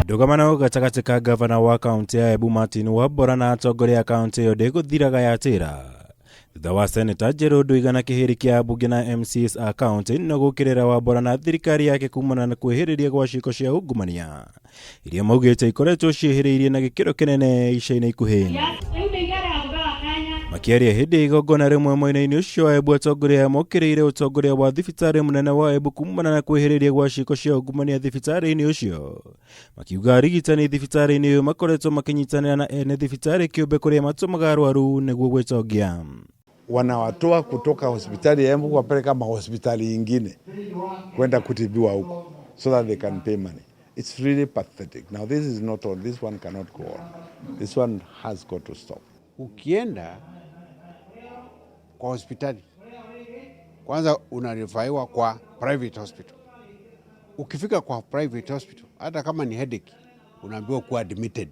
Ndũgamano gatagatĩ ka gavana wa kaunti ya Embu Martin Wambora na atongoria a kaunti ĩyo ndĩgũthiraga yatĩra thutha wa seneta Njerũ Ndũigana kĩhĩri kĩa ambunge na MCAs a kaunti ĩno gũkĩrĩra Wambora na thirikari yake kumana na kwĩhĩrĩria gwa ciĩko cia ungumania iria maugĩte ikoretwo ciĩhĩrĩirie na gĩkĩro kĩnene ica-inĩ ikuhĩ. Makĩaria hĩndĩ ya igongona rĩmwe mwena-inĩ ũcio wa Embu, atongoria aya mokĩrĩire ũtongoria wa thibitarĩ mũnene wa Embu kumana na kwĩhĩrĩria gwa ciĩko cia ungumania thibitarĩ-inĩ ũcio, makiuga arigitani thibitarĩ-inĩ ũyũ makoretwo makĩnyitanĩra na ene thibitarĩ kĩũmbe kũrĩa matũmaga arwaru nĩguo gwĩtongia. Wanawatoa kutoka hospitali ya Embu kuwapeleka mahospitali ingine kwenda kutibiwa huko so that they can pay money. It's really pathetic. Now this is not on. This one cannot go on. This one has got to stop. Ukienda kwa hospitali kwanza unareferiwa kwa private hospital. Ukifika kwa private hospital, hata kama ni headache, unaambiwa kuwa admitted,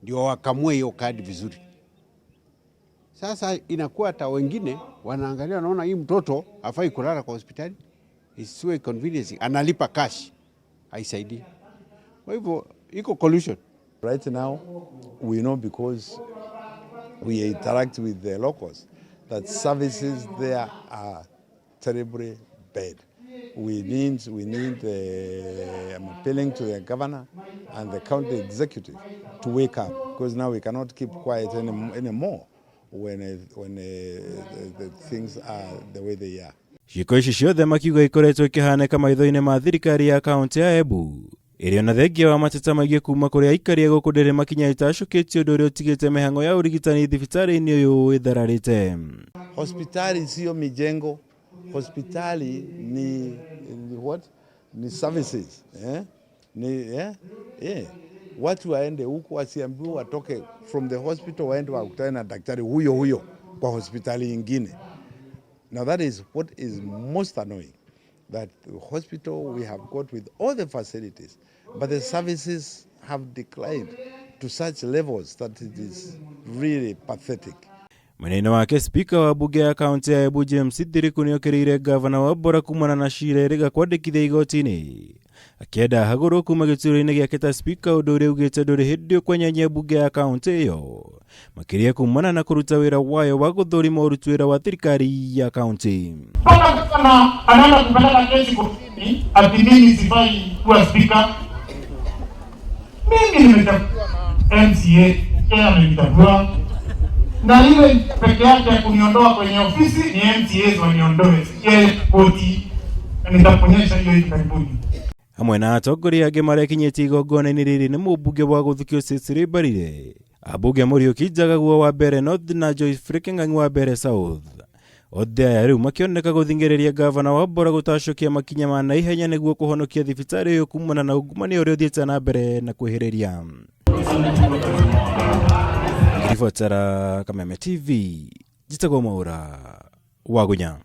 ndio wakamue hiyo kadi vizuri. Sasa inakuwa hata wengine wanaangalia, wanaona hii mtoto hafai kulala kwa hospitali, isiwe convenience, analipa cash, haisaidii. Kwa hivyo iko collusion. Right now, we know because we interact with the locals that services there are terribly bad. We need, I'm appealing to the governor and the county executive to wake up because now we cannot keep quiet anymore when the things are the way they are. Ciĩko ici ciothe makiuga ikoretwo ikĩhanĩka maitho-inĩ ma thirikari ya kaunti ya Embu ĩrĩa ona thengia wa mateta maingĩ kuma kũrĩ aikari a gũkũ ndĩrĩ makinya ĩtacũkĩtie ũndũ ũrĩa ũtigĩte mĩhang'o ya ũrigitani thibitarĩ-inĩ ũyũ ĩthararĩte. Hospitali sio mijengo, hospitali ni what? Ni services, eh? Ni, eh? Yeah. Watu waende huko wasiambiwe watoke from the hospital waende wakutane na daktari huyo huyo kwa hospitali ingine. Now that is what is most annoying, that the hospital we have got with all the facilities, but the services have declined to such levels that it is really pathetic. Mwena-inĩ wake, spika wa bunge ya kaunti ya Embu James Thiriku nĩokĩrĩire gavana Wambora kumana na cira ĩrĩga kwandĩkithia igoti-inĩ, akĩenda ahagũrwo kuma gĩturwa-inĩ gĩake ta spika, ũndũ ũrĩa augĩte ndũrĩ hĩndĩ ũkwenyenya bunge ya kaunti ĩyo makĩria kumana na kũruta wĩra wayo wa gũthũrima ũruti wĩra wa thirikari ya kaunti. Mpaka gavana anaenda kupeleka kesi kotini ati mimi sifai kuwa spika. Mimi nimechaguliwa na MCA, yeye amenichagua, na ile peke yake ya kuniondoa kwenye ofisi ni MCAs waniondoe, si yeye koti, na nitakuonyesha hiyo hivi karibuni. Hamwe na atongoria angĩ marekinyĩtie igongona-inĩ rĩrĩ nĩ mũmbunge wa Gũthukio Cecily Mbarire, ambunge Mũriũki Njagaguo wa Mbeere North na Joyce Kĩng'ang'i wa Mbeere South. Othe aya rĩu makĩoneka gũthing'ĩrĩria gavana Wambora gũtacũkia makinya ma naihenya nĩguo kũhonokia thibitarĩ ĩyo kumana na ungumania ũrĩa ũthiĩte na mbere na kwĩhĩrĩria. Ngiribotera Kameme TV, njĩtagwo Mwaũra Wagunya.